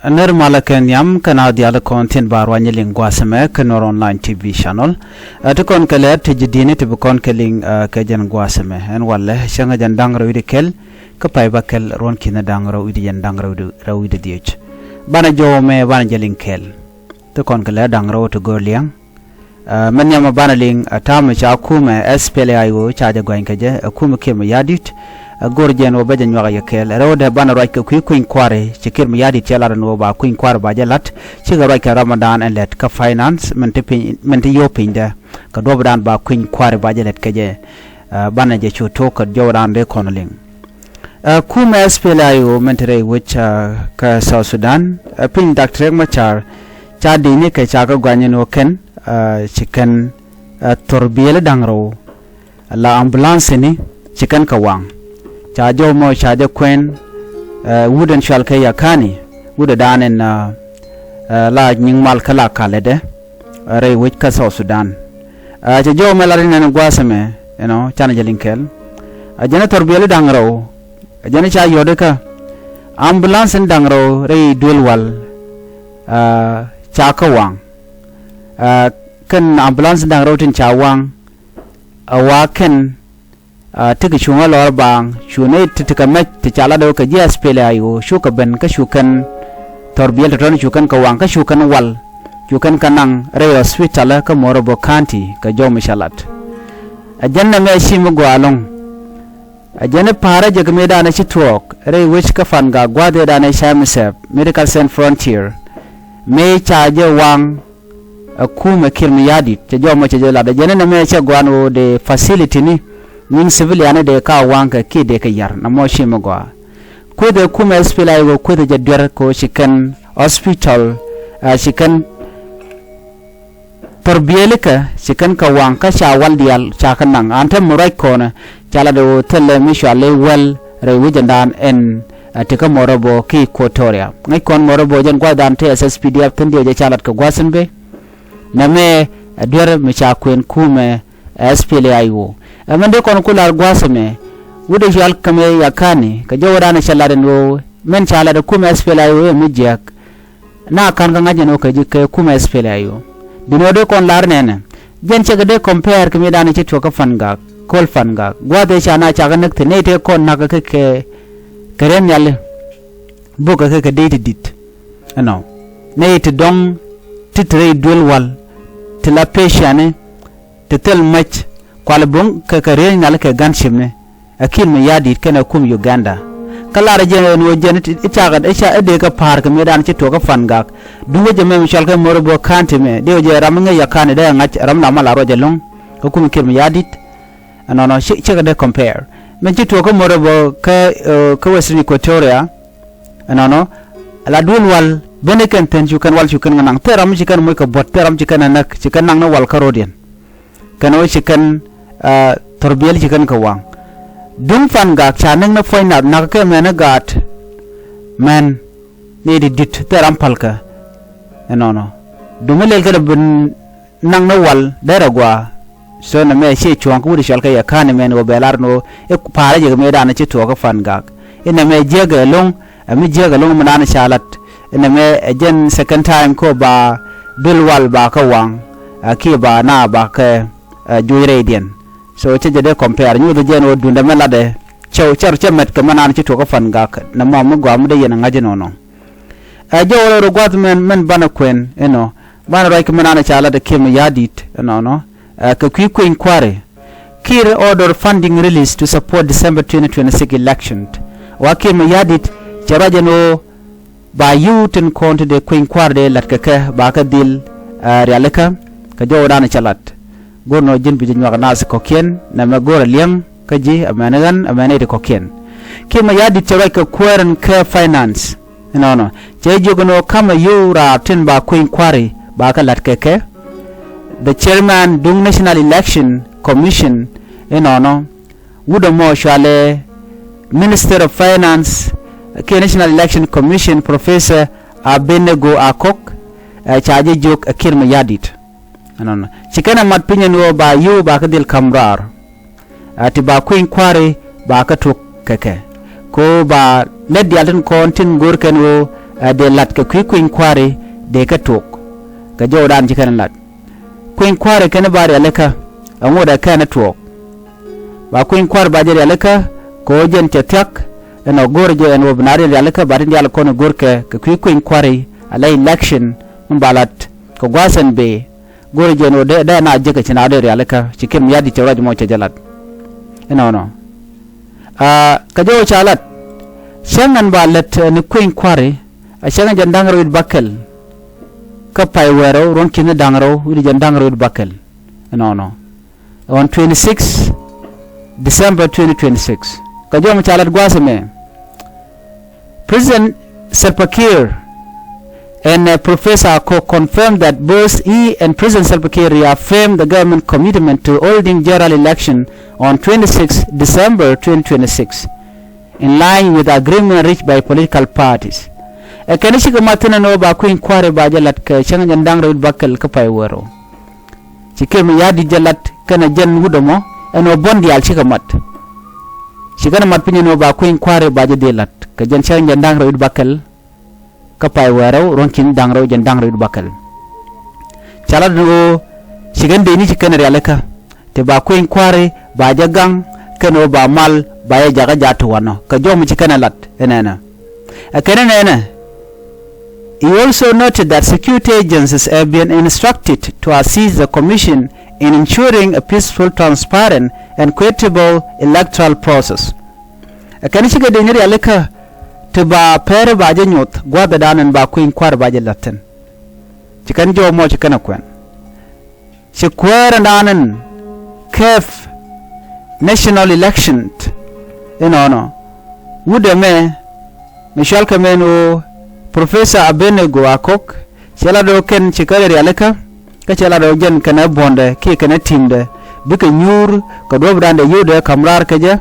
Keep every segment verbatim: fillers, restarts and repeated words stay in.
Nɛr malä kɛ nhiam kɛn a dhial kɔn thi̱n ba ruany liŋ gua̱a̱th ɛmɛ kɛ Nuer Online T V channel. Ɛ ti kɔn kɛ lɛr ti ji̱ di̱ni ti bi kɔn kɛ liŋ, ɛ, kɛ jɛn gua̱a̱th ɛmɛ. Ɛn walɛ cäŋ jɛn da̱ŋ rɛw wi̱cdɛ kɛl kä pay bäkɛl ruɔ̱n ki̱n da̱ŋ rɛw wi̱cdɛ jɛn da̱ŋ rɛw wi̱cdɛ, rɛw wi̱cdɛ dhiec. Banɛ jɔw mɛ banɛ jɛ liŋ kɛɛl. Ti kɔn kɛ lɛr da̱ŋ rɛw ti go̱o̱r liɛŋ. Ɛ, mɛ nhiamɛ banɛ liŋ, ɛ, ta̱a̱ mi ca kumɛ S P L A I O ca jɛ gua̱ny kɛ jɛ, ɛ, kumɛ Kiir Mayardit, ɛ, go̱r jɛn wä bä jɛ nyuak yɛ kɛɛl. Ɛ, rɛwdɛ banɛ ruac kɛ kui̱ kui̱ny kua̱ri, ci Kiir Mayardit cɛ lat ɛn wä ba kui̱ny kua̱ri ba jɛ la̱t, cikɛ ruac kɛ Ramadan ɛn lɛt kä finance, min ti piny, min ti yio̱w pinydɛ, kɛ duɔ̱pdan ba kui̱ny kua̱ri ba jɛ lɛt kɛ jɛ. Ɛ, banɛ jɛ cu tok kɛ jɔwdan dee kɔn liŋ. Ɛ, kumɛ S P L A I O min te rɛy wec, ɛ, kä South Sudan, ɛ, piny Dak Riek Machar, ca di̱ni kɛ ca kä guany ni wä kɛn, ɛ, ci kɛn, ɛ, thor biëli da̱ŋ rɛw, la ambulance ni, ci kɛn kɛ waŋ. Ca jɔw mɔ ca jɛ kuɛn, ɛ, wut ɛn cual kɛ Yakani, wut ɛ dan ɛn, ɛ, ɛ, la nyiŋ mal kä la kalɛ dɛ. Rɛy wec kä South Sudan. Ɛ, cɛ jɔw mɛ lat inɛn gua̱a̱th ɛmɛ, you know, canɛ jɛ liŋ kɛɛl. Ɛ, jɛn ɛ thor biɛli da̱ŋ rɛw, ɛ, jɛn ɛ ca yɔt ikä ambulance in da̱ŋ rɛw rɛy duël wal, ɛ, ca kä waŋ. Ɛ, kɛn ambulance in da̱ŋ rɛw tin ca waŋ, ɛ, wa kɛn, a, tekɛ cuŋä lɔr baaŋ, cu nɛy ti tekɛ mɛc ti ca lat ɣöö kɛ ji̱ S P L A I O, cukɛ ben kä cu kɛn thor biɛl tɔ̱tɔ̱ni cu kɛn kɛ waŋ, kä cu kɛn wal, cu kɛn kɛ naŋ rɛy hospital kä Morobo County kɛ jɔw mi ca lat. Ɛ jɛn nɛmɛ ci mi gɔaa ɛlɔ̱ŋ. Ɛ jɛn i̱ pa̱a̱rä jɛ kɛ mëëdan ɛ ci tuɔɔk rɛy wec kä Fangak gua̱a̱th ëëdan ɛ ca M S F, Medical Sans Frontières, mëë ca jɛ waŋ, ɛ kumɛ Kiir Mayardit, cɛ jɔw mɔ cɛ jɛ lat. Ɛ jɛn inɛ mɛ cɛ gɔaa ɛn ɣöö dee facility ni, min civilian ni dee ka waŋ kɛ kiɛ dee kɛ yar, nɔmɔ ci mi gɔaa. Kuethɛ kumɛ S P L A I O kuethɛ jɛ duer kɛ ɣöö ci kɛn hospital, ɛ, ci kɛn thor biëlikɛ, ci kɛn kɛ waŋ kä ca wal diaal ca kɛ naŋ. An te mi ruac kɔnɛ, ca lat ɣöö thilɛ mi cɔal i̱ wäl rɛy wecdan ɛn, ɛ, ti kä Morobo ki Equatoria. Ŋäc kɔn Morobo jɛn gua̱thdan te S S P D F thi̱n diɛw jɛ ca lat kɛ gua̱th in bëë. Nɛmɛ ɛ duer mi ca kuën kumɛ S P L A I O. Ɛ mɛn dee kɔn ku lar gua̱th ɛmɛ, wut ɛ cual kɛ mɛ Yakani, kɛ jɔwdan ɛ cɛ lat ɛn ɣöö mɛn ca lat ɛ kumɛ S P L A I O ɛ mi jiäk. Na ka̱n kä ŋa̱c ɛn ɣöö kɛ ji̱ kɛ kumɛ S P L A I O. Duundɛ ɣöö dee kɔn lar nɛnɛ. Jɛn cɛ kɛ dee compare kɛ mëëdan ci tuɔɔk kä Fangak, köl Fangak. Gua̱a̱th ëë ca na ca kɛ näk thi̱n, nɛy tëë kɔn na̱k kɛ kɛ, kɛ riɛn nhiali. Bukɛ kɛ kɛ dee ti di̱t. Ɛnɔ. Nɛy ti dɔ̱ŋ ti te rɛy duël wal. Ti la patientni. Ti thil mäc. Kual buŋ kɛ kɛ riɛn nhiali kɛ gunshipni. Ɛ Kiir Mayardit kɛnɛ kum Uganda. Kä lar jɛn ɛn ɣöö jɛn i̱, i̱ cakɛ, i̱ ca, i̱ dee kɛ pa̱a̱r kɛ mëëdan ci tuɔɔk kä Fangak. Duŋ wec ɛmɛ mi cɔal kɛ Morobo County mɛ, dee wec ɛ ram mi ŋäc Yakani dee ɛ ŋa̱c ram lam a la ruac ɛlɔ̱ŋ. Kä kum Kiir Mayardit. Ɛnɔnɔ, ci, cikɛ dee compare. Mɛn ci tuɔɔk kä Morobo kä, ɛ, kä Western Equatoria. Ɛnɔnɔ, la duël wal, ben ikɛn thi̱n cu kɛn wal cu kɛn kɛ naŋ. Thil ram ci kɛn moc kɛ buɔ̱t, thil ram ci kɛn ɛ näk, ci kɛn naŋ ni wal kä ro̱diɛn. Kɛn ɣöö ci kɛn, ɛ, thor biɛl ci kɛn kɛ waŋ. Duŋ Fangak ca näk ni puɔ̱ny nath, nakä kɛ mɛn i̱ gaat mɛn ni ti di̱t thil ram pälkɛ. Ɛnɔnɔ. Duŋ mi lɛl kɛn bi naŋ ni wal derɛ gɔaa. So nɛmɛ ciɛ cuɔ̱ɔ̱ŋ kä wut cɔal kɛ Yakani mɛn ɣöö bɛ lar ni ɣöö i̱ pa̱a̱rä jɛ kɛ mëëdan ci tuɔɔk kä Fangak. Inɛ mɛ jiäk ɛlɔ̱ŋ, ɛ mi jiäk ɛlɔ̱ŋ mi naan ca lat. Inɛ mɛ ɛ jɛn second time kä ba duël wal ba kä waŋ, ɛ kiɛ ba na ba kɛ, ɛ, juɔc rɛydiɛn. So cä jɛ dee compare, nyuuth jɛn ɣöö duundɛ mɛ latdɛ cɛ, cɛ, cɛ mɛt kɛ mɛ naan ci tuɔɔk kä Fangak, nɛmɔ mi gɔaa mi dee yɛn ɛ ŋa̱c inɔnɔ. Ɛ jɔw rɛw rɔ gua̱th mɛn, mɛn banɛ kuɛn inɔ, banɛ ruac kɛ mɛ naan ca latdɛ Kiir Mayardit inɔnɔ. Ɛ, kɛ kui̱ kui̱ny kua̱ri. Kiir order funding release to support December twenty twenty-six election. Wa Kiir Mayardit cɛ ruac ɛn ɣöö ba yio̱w tin kɔn ti dee kui̱ny kua̱r dee la̱t kɛ kɛ ba kɛ dhil, ɛ, rialikä kɛ jɔwdan cɛ la̱t. Go̱r nɔ ji̱n bi jɛ nyuak naath kɔ̱kiɛn nɛmɛ go̱r ɛ liɛŋ kä ji̱ ɛmɛn ɣän ɛmɛn iti kɔ̱kiɛn. Kiir Mayardit cɛ ruac kɛ kuäär in kɛ finance. Inɔnɔ. Cɛ jiök inɔ kamɛ yio̱w raar tin ba kui̱ny kua̱ri ba kɛ la̱t kɛ kɛ. The chairman duŋ National Election Commission inɔnɔ. Wut ɛmɔ cualɛ Minister of Finance kiɛ National Election Commission Professor Abednego Akok, ɛ, ca jɛ jiök ɛ Kiir Mayardit. Ɛnɔnɔ. Ci kɛn ɛ mat piny ɛn ɣöö ba yio̱w ba kɛ dhil ka̱m raar. Ɛ, ti ba kui̱ny kua̱ri ba kä tuk kɛ kɛ. Kɛ ɣöö ba lät diaal tin kɔn tin go̱o̱r kɛn ɣöö ɛ dee la̱t kɛ kui̱ kui̱ny kua̱ri dee kɛ tuɔɔk. Kɛ jɔwdan ci kɛn ɛ la̱t kui̱ny kua̱ri kɛn ba rialikä, ɛ ŋot ɛ kɛn ɛ tuɔɔk. Ba kui̱ny kua̱ri ba jɛ rialikä kɛ ɣöö jɛn cɛ thia̱k. Ɛn ɔ go̱r jɛ ɛn ɣöö bi na rialikä ba tin diaal kɔn ɛ go̱r kɛ kɛ kui̱ kui̱ny kua̱ri ala election mi ba la̱t kɛ gua̱a̱th ɛn bëë. Go̱r jɛ ɛn ɣöö dee dee na jek kɛ ci na dee rialikä ci Kiir Mayardit cɛ ruac mɔ cɛ jɛ la̱t. Ɛnɔnɔ. Aa, kɛ jɔw ca lat cäŋ ɛn ba lät ɛn kui̱ny kua̱ri. A cäŋ jɛn da̱ŋ rɛw wi̱cdɛ bäkɛl kä pay wäl rɛw ruɔ̱n ki̱ni da̱ŋ rɛw wi̱cdɛ jɛn da̱ŋ rɛw wi̱cdɛ bäkɛl. Ɛnɔnɔ. On twenty six December twenty twenty six. Kɛ jɔw ca lat gua̱a̱th ɛmɛ. President Salva Kiir and uh, Professor Akok confirmed that both he and President Salva Kiir reaffirmed the government commitment to holding general election on twenty six December twenty twenty six, in line with agreement reached by political parties. Ɛ kɛn cikɛ mat thi̱n ɛn ɣöö ba kui̱ny kua̱ri ba jɛ la̱t kɛ cäŋ jɛn da̱ŋ rɛw wi̱cdɛ bäkɛl kä pay wäl rɛw. Ci Kiir Mayardit jɛ la̱t kɛnɛ jɛn wut ɛmɔ ɛn ɣöö buɔ̱n diaal cikɛ mat. Ci kɛn ɛ mat piny ɛn ɣöö ba kui̱ny kua̱ri ba jɛ dhil la̱t kɛ jɛn cäŋ jɛn da̱ŋ rɛw wi̱cdɛ bäkɛl kä pay wäl rɛw ruɔ̱n ki̱ni da̱ŋ rɛw jɛn da̱ŋ rɛw wi̱cdɛ bäkɛl. Ca lat ɛn ɣöö ci kɛn dee ni ci kɛn ɛ rialikä ti ba kui̱ny kua̱ri ba jɛ gaŋ kɛn ɣöö ba mal ba jɛ jakä jaat ti wanɔ kɛ jɔw mi ci kɛn ɛ lat ɛ nɛnɛ. Ɛ kɛn ɛ nɛnɛ. He also noted that security agencies have been instructed to assist the commission in ensuring a peaceful, transparent and credible electoral process. Ɛ kɛn cikɛ dee ni rialikä ti ba pɛri ba jɛ nyoth gua̱a̱thdan ɛn ba kui̱ny kua̱ri ba jɛ la̱t thi̱n. Ci kɛn jɔw mɔ ci kɛn ɛ kuɛn. Ci kuäär ɛn da̱a̱n ɛn kɛp national election. Inɔnɔ wut ɛmɛ mi cɔal kɛ mɛn ɣöö Professor Abednego Akok cɛ lat ɣöö kɛn ci kɛ rialikä. Kä cɛ lat ɣöö jɛn kɛnɛ buɔ̱ndɛ kiɛ kɛnɛ ti̱mdɛ bikɛ nyuur kɛ duɔ̱ɔ̱pdan dee yio̱wdɛ ka̱m raar kɛ jɛ.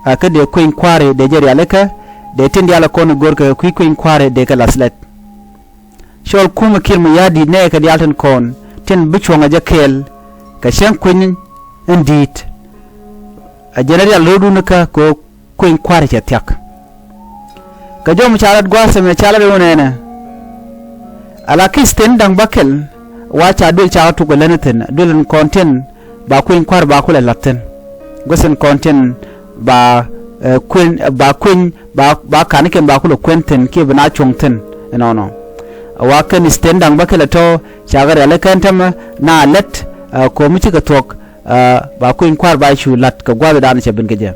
A kä dee kui̱ny kua̱ri dee jɛ rialikä dee tin diaal kɔn i̱ go̱rkɛ kɛ kui̱ kui̱ny kua̱ri dee kɛ la̱th lɛt. Cɔl kumɛ Kiir Mayardit nɛɛkɛ diaal tin kɔn tin bi cuɔ̱ŋ ɛ jɛ kɛɛl kɛ cäŋ kui̱ny in di̱i̱t. A jɛn ɛ rial ro̱o̱dun kä kɛ ɣöö kui̱ny kua̱ri cɛ thia̱k. Kɛ jɔw mi ca lat gua̱a̱th ɛmɛ ca lat ɣöö nɛnɛ. Ala ki̱th thi̱n da̱ŋ bäkɛl wa ca duël ca tuk ɛ län thi̱n duël in kɔn tin ba kui̱ny kua̱ri ba kulɛ la̱th thi̱n. Gua̱th in kɔn tin ba, eh, kui̱ny ba kui̱ny ba, ba ka̱n kɛn ba kulɛ kuɛn thi̱n kiɛ bi na cuɔ̱ŋ thi̱n. Inɔnɔ. Wa kɛn i̱ thi̱n da̱ŋ bäkɛl ɛ tɔ̱ ca kɛ rialikä ɛn tämɛ na lät, eh, ko̱mi cikɛ thuɔ̱k, eh, ba kui̱ny kua̱r ba cu la̱t kɛ gua̱a̱thdan cɛ ben kɛ jɛ.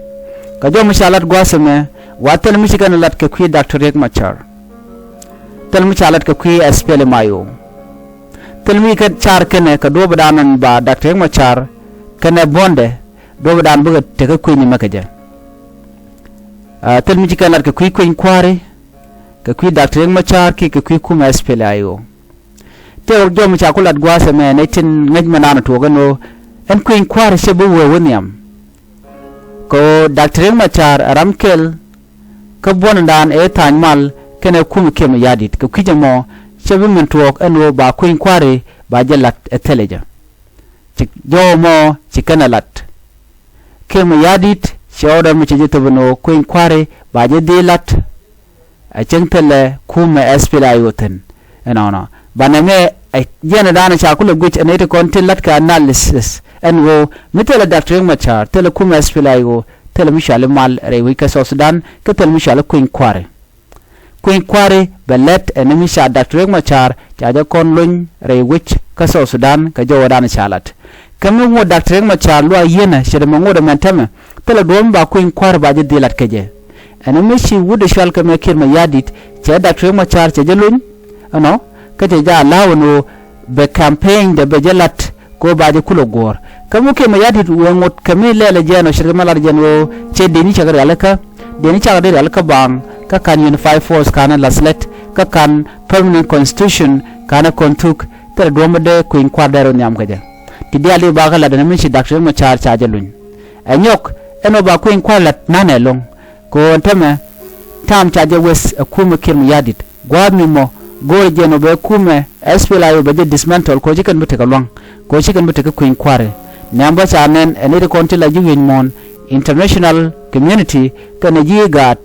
Kɛ jɔw mi ca la̱t gua̱a̱th ɛmɛ wa thil mi ci kɛn la̱t kɛ kui̱ Doctor Riek Machar. Thil mi ca la̱t kɛ kui̱ SPLM-IO. Thil mi kɛ car kɛnɛ kɛ duɔ̱ɔ̱pdan ɛn ba Doctor Riek Machar kɛnɛ buɔ̱ndɛ duɔ̱ɔ̱pdan bikɛ tekä kui̱ny ɛmɛ kɛ jɛ. Ah, thil mi ci kɛn la̱t kɛ kui̱ kui̱ny kua̱ri kɛ kui̱ Doctor Riek Machar kiɛ kɛ kui̱ kumɛ SPLA-IO. Tëë wä jɔw mi ca ku lat gua̱a̱th ɛmɛ nɛy tin ŋäc mi naan tuɔɔk ɛn ɣöö ɛn kui̱ny kua̱ri cɛ bi wee wä nhiam. Kɛ ɣöö Doctor Riek Machar ɛ ram kɛl kä buɔ̱ndan ëë tha̱a̱ny mal kɛnɛ kumɛ Kiir Mayardit kɛ kui̱c ɛmɔ cɛ bi min tuɔɔk ɛn ɣöö ba kui̱ny kua̱ri ba jɛ la̱t ɛ thilɛ jɛ. Ci jɔw ɛmɔ ci kɛn ɛ la̱t. Kiir Mayardit cɛ ɣɔw dɔ̱ŋ mi cɛ jɛ thop ɛn ɣöö kui̱ny kua̱ri ba jɛ dhil la̱t. A cäŋ thilɛ kumɛ SPLA-IO thi̱n. Ɛnɔnɔ banɛ mɛ ɛ jiɛn ɛ da̱a̱n ca kulɛ guic ɛ nɛy ti kɔn tin la̱t kɛ analysis ɛn ɣöö mi thilɛ Doctor Riek Machar thilɛ kumɛ SPLA-IO thilɛ mi cɔal i̱ mal rɛy wec kä South Sudan kä thilɛ mi cɔal i̱ kui̱ny kua̱ri. Kui̱ny kua̱ri bɛ lɛt ɛn mi ca Doctor Riek Machar ca jɛ kɔn lony rɛy wec kä South Sudan kɛ jɔwädan ca lat. Kä mi ŋot Doctor Riek Machar luaak yieenä ce̱t ɛmɛ ŋot ɛmɛn täämɛ thilɛ duɔ̱ɔ̱p mi ba kui̱ny kua̱ri ba jɛ dhil lat kɛ jɛ. Ɛn mi ci wut ɛ cɔal kɛ mɛ Kiir Mayardit cɛ Doctor Riek Machar cɛ jɛ lony ɛnɔ kä cɛ jɛ allow ɛn ɣöö bɛ campaign dɛ bɛ jɛ lat kɛ ɣöö ba jɛ kulɛ guɔ̱ɔ̱r. Kä mi Kiir Mayardit wee ŋot kɛ mi lɛl ɛ jɛn ɔ ce̱tkɛ mi lat jɛn ɣöö cɛ deni cakɛ rialikä, deni cakɛ dee rialikä baaŋ kä ka̱n unified force ka̱n ɛ la̱th lɛt kä ka̱n permanent constitution ka̱n ɛ kɔn thuk. Thilɛ duɔ̱ɔ̱p mi dee kui̱ny kua̱r dee rɔ nhiam kɛ jɛ. Ti diaal di bakɛ lat ɛn mi ci Doctor Riek Machar ca jɛ luny. Ɛ nyɔk ɛn ɣöö ba kui̱ny kua̱r lat na̱n ɛlɔ̱ŋ. Kɛ ɣöö ɛn täämɛ ta̱a̱m ca jɛ weth ɛ kumɛ Kiir Mayardit gua̱a̱th mi mɔ go̱o̱rɛ jɛn ɔ bɛ kumɛ SPLA-IO bɛ jɛ dismantle kɛ ɣöö ci kɛn bi tekɛ lua̱ŋ kɛ ɣöö ci kɛn bi tekɛ kui̱ny kua̱ri. Nɛmɛ bä ca nɛn ɛ nɛy ti kɔn ti la ji̱ wi̱i̱ muɔ̱ɔ̱n international community kɛnɛ ji̱ IGAD,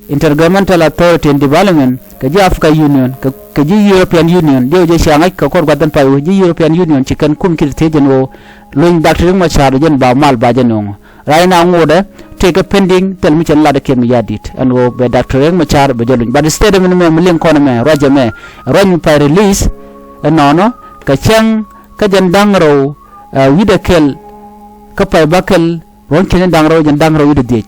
Intergovernmental Authority on Development kɛ ji̱ Africa Union, kɛ, kɛ ji̱ European Union, diɛw jɛ cia ŋa̱c kɛ kɔr gua̱th ɛn pay wee ji̱ European Union ci kɛn kum ci ti thiec ɛn ɣöö luny Doctor Riek Machar jɛn ba mal ba jɛ nööŋ. Right now ŋotdɛ tëëkɛ pending thil mi cɛ ni lat ɛ Kiir Mayardit ɛn ɣöö bɛ Doctor Riek Machar bɛ jɛ luny. But instead ɛmɛn mɛ mi liŋ kɔn ɛmɛ ruac ɛmɛ ruac mi pay release ɛnɔnɔ kɛ cäŋ kä jɛn da̱ŋ rɛw wi̱cdɛ kɛl kä pay bäkɛl ruɔ̱n kiɛn da̱ŋ rɛw jɛn da̱ŋ rɛw wi̱cdɛ dhiec.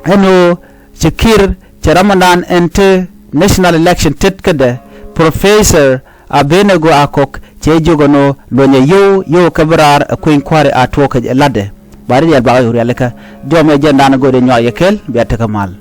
Ɛn ɣöö ci Kiir cɛ ram ɛnan ɛn te National Election tetkädɛ Professor Abednego Akok cɛ jiök ɛn ɣöö luɔ̱nyɛ yio̱w yio̱w kɛ bi raar ɛ kueny kua̱ri a tuɔɔk kɛ latdɛ. Ba ri rial bakɛ yo̱o̱k rialikä jɔmɛ jɛn da̱a̱n ɛ go̱o̱dɛ nyuak yɛ kɛl bia tekɛ mal.